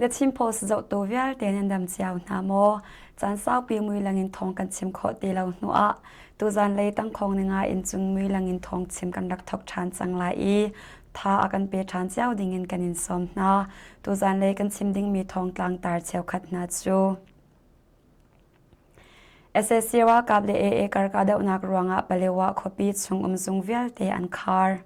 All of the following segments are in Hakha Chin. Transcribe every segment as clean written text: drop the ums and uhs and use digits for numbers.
The Chin Post zohtu vialte nan dam cio hna maw? Caan saupi muilang in thawng kan chim khawh ti lo hnu ah tuzan lei tangkhawng ninga in cun muilang in thawng chim kan rak thawk ṭhan cang lai i tha a kan pe ṭhan cio ding in kan in sawm hna. Tuzan lei kan chim dingmi thawngtlang tar cheukhat hna cu SAC ralkap le AA kar kahdohnak ruangah Palewa khuapi chung um zung vialte an khar.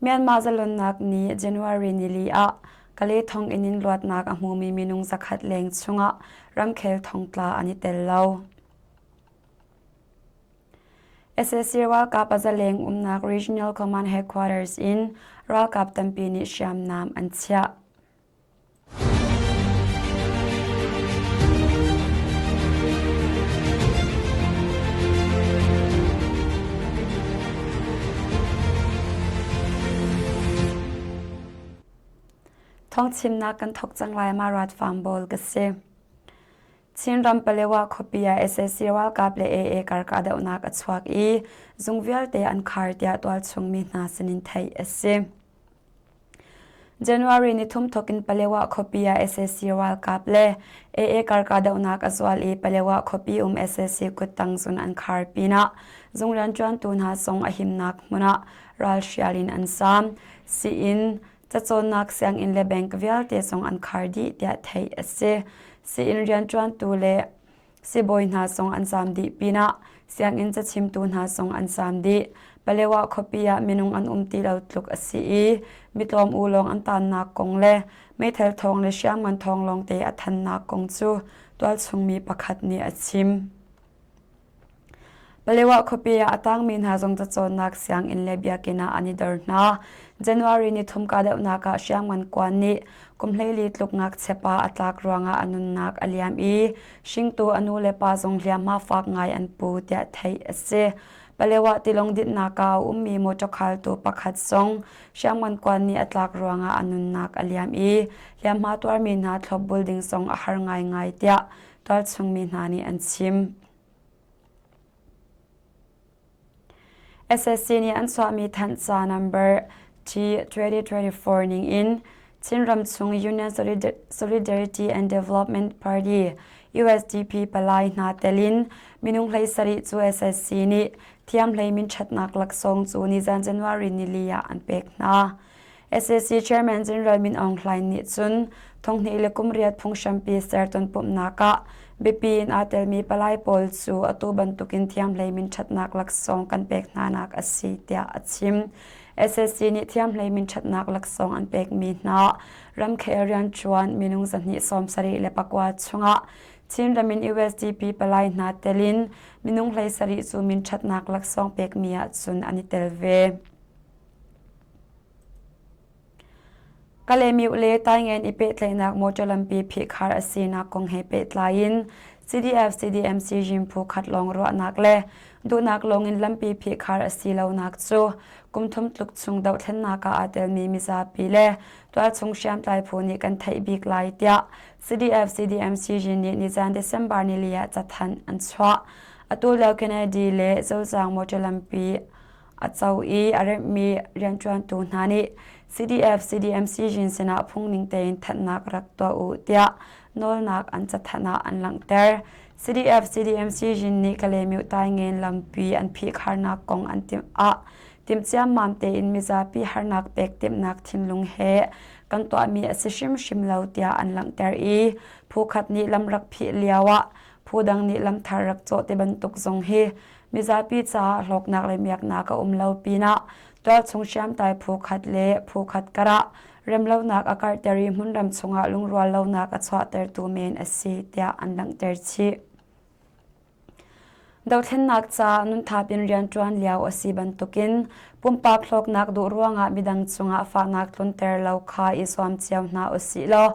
Myanmar zalonnak ni January nili ah Kale thonginn in luatnak a hmumi minung zakhat leng chungah ramkhel thongtla an i tel lo. Sac ralkap a zaleng umnak Regional Command Headquarters in ralkap tampi nih hriamnam an chiah. Thawngchimnak kan thawk cang lai ma rat farm bawl ka si. Chinram Palewa khuapi ah sac ralkap le AA kar kahdohnak a chuak i zung vialte an khar tiah tualchung mi hna sinin theih a si. January nithum thawk in Palewa khuapi ah sac ralkap le AA kar kahdohnak a zual i Palewa khuapi um sac kuttang zun an khar pinah zung rianṭuantu hna zong a himnak hmun ah ralhrial in an zaam. Sii-inn, cacawnnak sianginn le bank vialte zong an khar dih tiah theih a si. Sii-inn rianṭuantu le Sibawi hna zong an zaam dih pinah sianginn cachimtu hna zong an zaam dih. Palewa khuapi ah minung an um ti lo tluk a si i mitlawm u lawng an taannak kong le meithal thawng le hriamngan thawng lawngte a thannak kong cu tualchungmi pakhat nih a chim. Palewa khuapi ah a tangmi hna zong cacawnnak sianginn le biakinn ah an i dor hna. January ni thum kahdohnak ah hriamngan kuan nih kum 14 tluk ngakchia pa a tlak ruangah a nunnak a liam i hringtu a nu le pa zong hliamhma fak ngai an pu tiah theih a si. Palewa tilawng dinhnak ah a ummi motor khaltu pakhat zong hriamngan kuan nih a tlak ruangah a nunnak a liam i hliamhma tuarmi hna thlopbul ding zong a har ngaingai tiah tualchungmi hna nih an chim. SSC nih an chuahmi thanhca number T2024 ning in Chinram chung Union Solidarity and Development Party USDP palai hna telin minung 17 cu SSC nih thiamhlei minṭhatnak laksawng cu nizan January nili ah an pek hna. SAC Chairman General Min Aung Hlaing nih cun thonghnih le kum riat phunghrampi ser tonpumhnak ah biapi in aa telmi palai pawl cu atu bantukin thiamhlei minṭhatnak laksawng kan pek hnanak a si tiah a chim. SAC nih thiamhlei minṭhatnak laksawng an pekmi hna ramkhel rianṭuan minung 274 chungah Chinram in USDP palai hna telin minung 17 cu minṭhatnak laksawng pekmi ahcun an i tel ve. Kalaymyo le Taingen i pehtlaihnak motor lampi phihkhar a sinak kong he pehtlai in CDF-CDMC Yinphu khat lawng ruahnak le duhnak lawng in lampi phihkhar a si lonak cu kum thum tluk chung dohthlennak ah aa telmi mizapi le tualchung hriamtlai phu nih kan theih bik lai tiah CDF-CDMC Yin nih nizan December nili ah cathanh an chuah. Atu lio Kennedy le Zozang motor lampi a co i a remhmi rianṭuantu hna nih CDF CDMC Jin sinah phungning tein thanhnak rak tuah u tiah nawlnak an cathanh ah an langhter. CDF CDMC Jin nih Kalaymyo Taingen lampi an phihkharnak kong an timh ah timh ciammam tein mizapi harnak pek timhnak thinlung he kan tuahmi a si hrimhrim lo tiah an langhter i phu khat nih lam rak phih lio ah phu dang nih lam thar rak cawh ti bantuk zong hi Mizapi caah hlawknak le miaknak a um lo pinah tualchung hriamtlai phu khat le phu khat karah remlonak a karhter i hmunram chungah lungrual lonak a chuahtertu men a si tiah an langhter chih. Dothlennak ca nunthap in rianṭuan lio a si bantukin pumpak hlawknak duh ruangah midang cungah fahnak tlunter lo kha i zuam cio hna usih law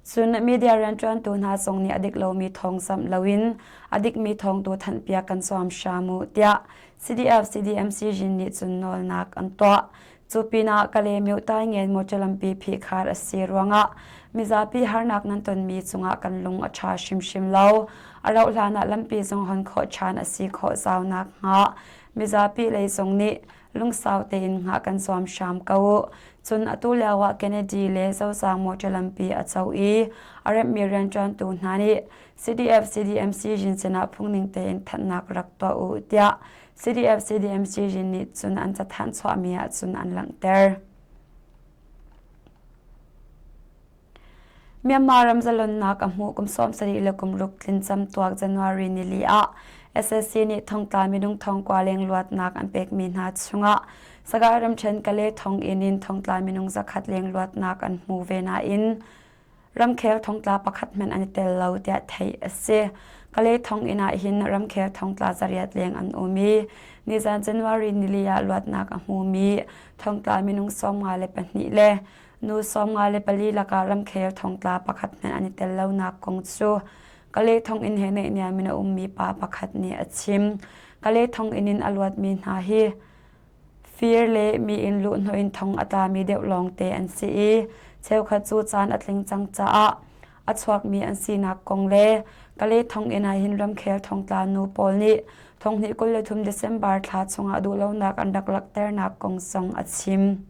Cun media rianṭuantu hna zong nih a dik lomi thawngzamh loin a dikmi thawng tu thanhpiak kan zuam hram u tiah CDF CDMC Jin nih cun nawlnak an tuah. Cu pinah Kalaymyo Taingen motor lampi phihkhar a si ruangah mizapi harnak nan tonmi cungah kan lung a ṭha hrimhrim lo. A rauhhlan ah lampi zong hon khawh ṭhan a si khawh zau nakhnga mizapi lei zong nih lungsau tein hngah kan zuam hram ko u. Cun atu lio ah Kennedy le Zozang motor lampi a co i a remhmi rianṭuantu hna nih CDF CDMC rin sinah phungning tein thanhnak rak tuah u tiah CDF CDMC rin nih cun an cathanh chuahmi ah cun an langhter. Myanmar ram zalonnak a hmuh kum 76 le kum ruk tlin camtuak January nili ah SSC nih thongtla minung thongkua leng luatnak an pekmi hna chungah Sagaing ramṭhen Kale thonginn in thongtla minung zakhat leng luatnak an hmu ve nain ramkhel thongtla pakhat hmanh an i tel lo tiah theih a si. Kale thonginn ah hin ramkhel thongtla zariat leng an um i nizan January nili ah luatnak a hmumi thongtla minung 54 le Nu 54 lakah ramkhel thongtla pakhat hmanh an i tel lonak kong cu Kale thonginn he naihniam in a ummi pa pakhat nih a chim. Kale thonginn in a luatmi hna hi fir le mi inn luhhnawh in thong a tlami deuh lawngte an si i cheukhat cu caan a tling cang caah a chuakmi an sinak kong le Kale thonginn ah hin ramkhel thongtla nu pawl nih thonghnih 23 December thla chungah duhlonak an rak langhternak kong zong a chim.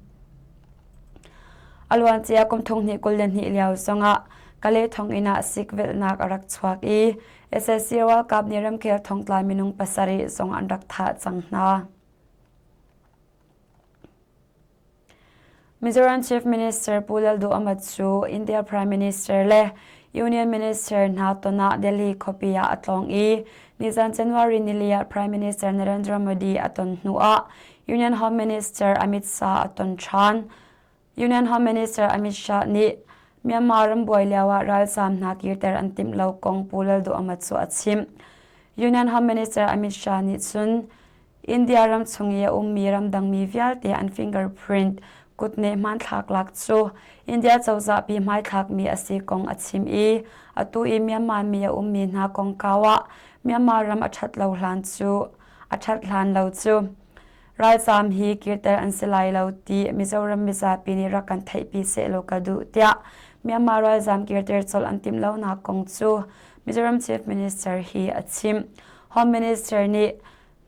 A luancia kum 2022 lio zongah Kale thonginn ah sikvelhnak a rak chuak i sac ralkap nih ramkhel thongtla minung pasarih zong an rak thah cang hna. Mizoram Chief Minister Pu Lalduhoma cu India Prime Minister le Union Minister hna ton ah Delhi khuapi ah a tlawng i nizan January nili ah Prime Minister Narendra Modi a ton hnu ah Union Home Minister Amit Shah a ton ṭhan. Union Home Minister Amit Shah nih Myanmar ram buai lioah ralzaam hna kirter an timh lo kong Pu Lalduhoma cu a chimh. Union Home Minister Amit Shah nih cun India ram chung i a ummi ramdangmi vialte an fingerprint kutneh hmanthlak lak cu India cozah pi hmaithlakmi a si kong a chim i atu i Myanmar mi a ummi hna kongkau ah Myanmar ram a ṭhat lo hlan cu a ṭhat hlan lo cu ralzaam hi kirter an si lai lo ti Mizoram mizapi nih rak kan theihpi sehlaw ka duh tiah Myanmar ralzaam kirter colh an timh lonak kong cu Mizoram Chief Minister hi a chim. Home Minister nih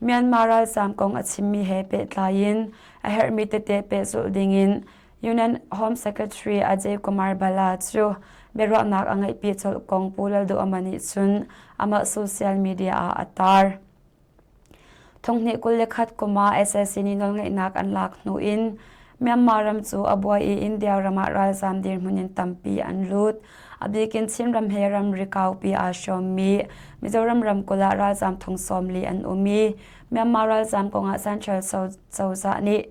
Myanmar ralzaam kong a chimmi he pehtlai in a herhmi tete pehzulh dingin Union Home Secretary Ajay Kumar Bala cu biaruahnak a ngeihpi colh kong Pu Lalduhoma nih cun amah social media ah a tar. Thonghnih 21 kum ah sac nih nawlngeihnak an lak hnu in Myanmar ram cu a buai i India ram ah ralzaam dirhmun in tampi an lut. A bik in Chinram he ramri kaupi aa hrawmmi Mizoram ramkulh ah ralzaam thong 40 an um i Myanmar ralzaam kongah Central cozah nih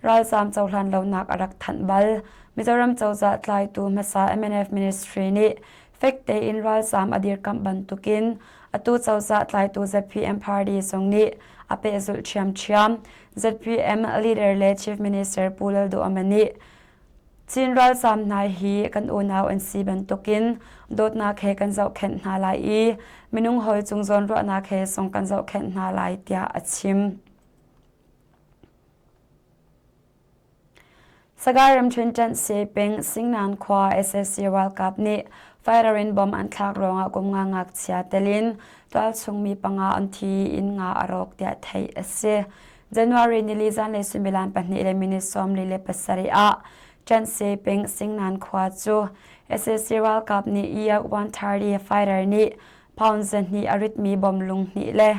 ralzaam cohlan lonak a rak thanh bal. Mizoram cozah tlaitu hmasa MNF ministry nih fek tein ralzaam a dirkamh bantukin atu cozah tlaitu ZPM party zong nih a pehzulh ṭhiamṭhiam. ZPM leader le Chief Minister Pu Lalduhoma nih Chin ralzaam hna hi kan unau an si bantukin dawtnak he kan zohkhenh hna lai i minung hawi cung zawnruahnak he zong kan zohkhenh hna lai tiah a chim. Sagaing ramṭhen ṭanh peng Singnan khua sac ralkap nih fighter in bomb an thlak ruangah kum nga ngakchia tel in tualchung mi panga an thi i inn nga a rawk tiah theih a si. January nili zanlei suimilam pahnih le minute 47 ah Ṭanhse peng Singnan khua cu sac ralkap nih Yak-130 fighter nih pound 200 a ritmi bomb lung hnih le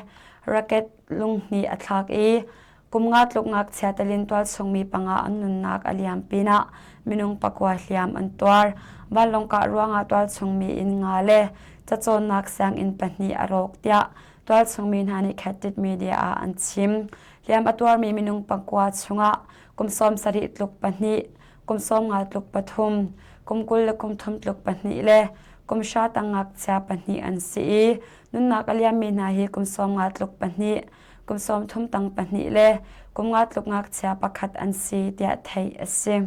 rocket lung hnih a thlak i kum nga tluk ngakchia telin tualchung mi panga an nunnak a liam pinah minung pakua hliam an tuar. Vanlawng kah ruangah tualchung mi inn nga le cacawnnak sianginn pahnih a rawk tiah tualchung mi hna nih Khatit media ah an chim. Hliam a tuarmi minung pakua chungah kum 70 tluk pahnih, kum 50 tluk pathum, kum 20 le kum thum tluk pahnih le kum hra tang ngakchia pahnih an si i nunnak a liammi hna hi kum 50 tluk pahnih, kum 30 tang pahnih le kum nga tluk ngakchia pakhat an si tiah theih a si.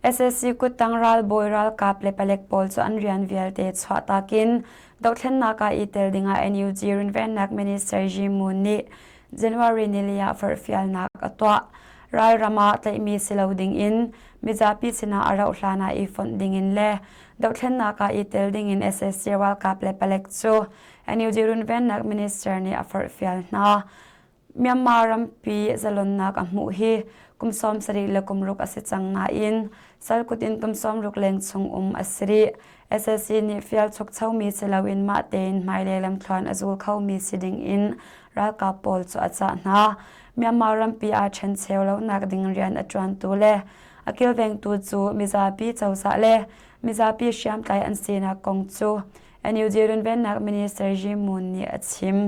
Sac kuttang ralbawi ralkap le palek pawl cu an rian vialte chuahtak in dohthlennak ah i tel dingah NUG runvennak minister Jim Moon nih January nili ah forhfialnak a tuah. Ralram ah tlaihmi si lo dingin mizapi sinah a rauh hlan ah i fonh dingin le dohthlennak ah i tel dingin sac ralkap le palek cu NUG runvennak minister nih a forhfial hna. Myanmar rampi zalonnak a hmuh hi kum 70 le kum ruk a si cang nain sal kut in kum 60 leng chung um a si rih. SSC nih fial chukchomi si loin mah tein hmailei lamthluan a zul khomi si ding in ralkap pawl cu a cah hna. Myanmar rampi aa ṭhencheu lonak ding rian a ṭuantu le a kilvengtu cu mizapi cozah le mizapi hriamtlai an sinak kong cu NUG runvennak minister Jim Moon nih a chim.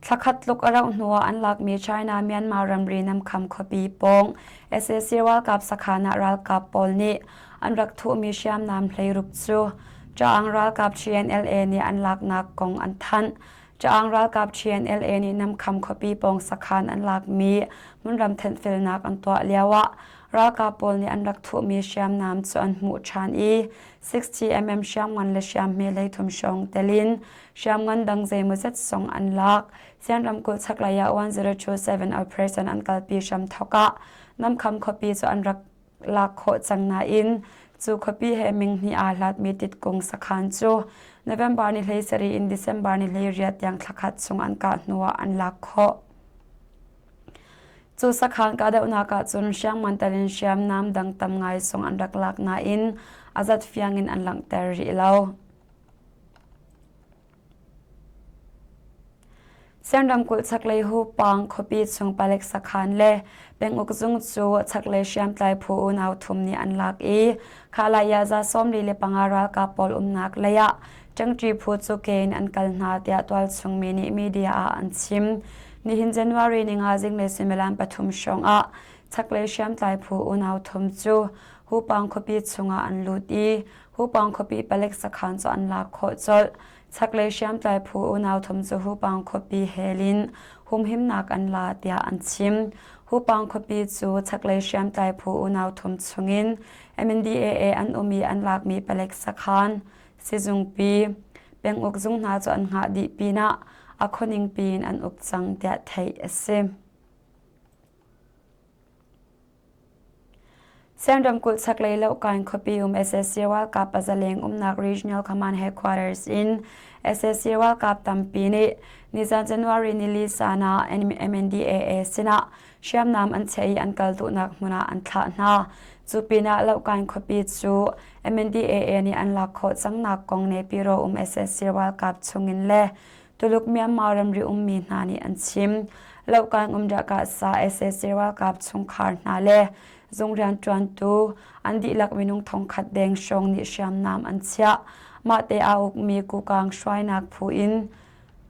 Thlakhat tluk a rauh hnuah an lakmi China-Myanmar ramri namkham khuapi pawng sac ralkap sakhan ah ralkap pawl nih an rak thuhmi hriamnam hleiruk cu Caang ralkap TNLA nih an laknak kong an thanh. Caang ralkap TNLA nih namkham khuapi pawng sakhan an lakmi hmunram thenhfelnak an tuah lioah ralkap pawl nih an rak thuhmi hriamnam cu an hmuh ṭhan i 60mm hriamngan le hriamhme 33 hrawng tel in hriamngan dang zeimawzat zong an lak. Sian ramkulh chaklei ah 1027 operation an kalpi hramthawk ah Namkham khuapi cu an rak lak khawh cang nain cu khuapi he ming hnih aa hlatmi titkung sakhan cu November ni 17 in December ni 18 tiang thlakhat chung an kah hnuah an lak khawh. Cu sakhan kahdohnak ahcun hriamngan tel in hriamnam dang tam ngai zong an rak lak nain a zat fiang in an langhter rih lo. Sian ramkulh chaklei Hupang khuapi chung palek sakhan le penguk zung cu chaklei hriamtlai phu unau thum nih an lak i Khalaya za 45 ralkap pawl umnak lei ah Ṭangṭi phu cu ke in an kal hna tiah tualchung mi nih media ah an chim. Nihin January ninga zinglei suimilam pathum hrawng ah chaklei hriamtlai phu unau thum cu Hupang khuapi chungah an lut i Hupang khuapi palek sakhan cu an lak khawh colh. Chaklei hriamtlai phu unau thum cu Hupang khuapi hel in humhimnak an la tiah an chim. Hupang khuapi cu chaklei hriamtlai phu unau thum chungin MNDAA an um i an lakmi palek sakhan sizungpi penguk zung hna cu an hngah dih pinah a khuaning piin an uk cang tiah theih a si. Sian ramkulh chaklei Lohkain khuapi um sac ralkap pazaleng umnak Regional Command Headquarters in sac ralkap tampi nih nizan January nili san ah MNDAA sinah hriamnam an chiah i an kal duhnak hmun ah an thlah hna. Cu pinah Lohkain khuapi cu MNDAA nih an lak khawh cangnak kong Nepiro um sac ralkap chungin le Tuluk Myanmar ramri ummi hna nih an chim. Lohkain um Rakasa sac ralkap chungkhar hna le zung rianṭuantu an dihlak minung thongkhat deng hrawng nih hriamnam an chiah. Mahte aa ukmi Kukang hruainak phu in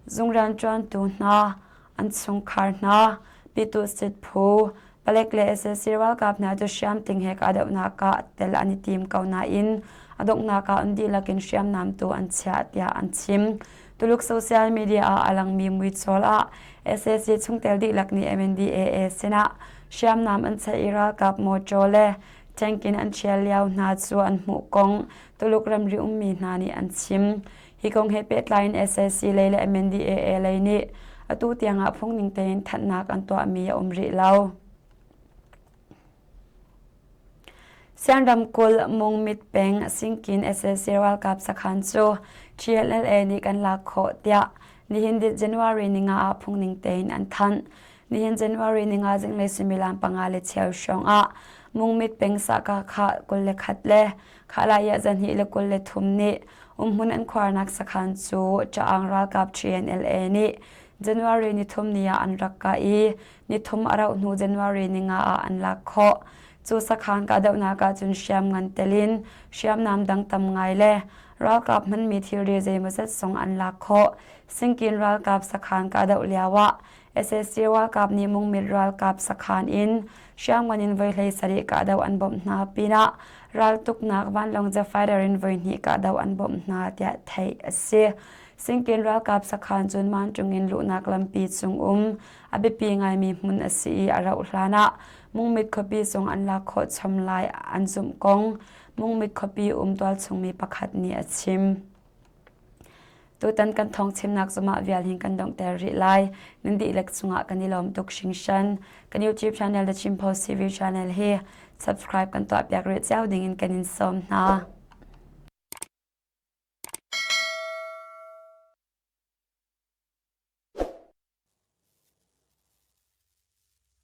zung rianṭuantu hna an chungkhar hna, Pyituhsit phu, palek le sac ralkap hna cu hriamtling he kahdohnak ah tel an i tim ko nain a donghnak ah an dihlak in hriamnam tu an chiah tiah an chim. Tuluk social media ah a langmi muicawl ah sac chungtel dihlak nih MNDAA sinah hriamnam an chiah i ralkap mawṭaw le tank in an ṭhial lio hna cu an hmuh kong Tuluk ramri ummi hna nih an chim. Hi kong he pehtlai in sac lei le MNDAA lei nih atu tiangah phungning tein thanhnak an tuahmi a um rih lo. Sian ramkulh Mungmit peng Singkin sac ralkap sakhan cu TLLA nih kan lak khawh tiah nihin January ninga ah phungning tein an thanh. Nihin January ninga zinglei suimilam panga le cheu hrawng ah Mungmit peng Saka kha 21 le Khalai ah zahnih le 23 nih umhmun an khuarnak sakhan cu Caang ralkap TNLA nih January nithum ni ah an rak kah i nithum a rauh hnu January ninga ah an lak khawh. Cu sakhan kahdohnak ahcun hriamngan tel in hriamnam dang tam ngai le ralkap hmanmi thilri zeimawzat zong an lak khawh. Singkin ralkap sakhan kahdoh lio ah sac ralkap nih Mungmit ralkap sakhan in hriamngan in voi 17 kahdoh an bawmh hna pinah raltuknak vanlawng jet fighter in voi hnih kahdoh an bawmh hna tiah theih a si. Singkin ralkap sakhan cun mancung in luhnak lampi cung um a biapi ngaimi hmun a si i a rauh hlan ah Mungmit khuapi zong an lak khawh chom lai an zumh kong Mungmit khuapi um tualchungmi pakhat nih a chim. Tutan kan thawng chimnak zumah vial hin kan donghter rih lai. Nan dihlak cungah kan i lawm tuk hringhran. Kan YouTube channel The Chin Post TV channel hi subscribe kan tuah piak rih cio ding in kan in sawm hna.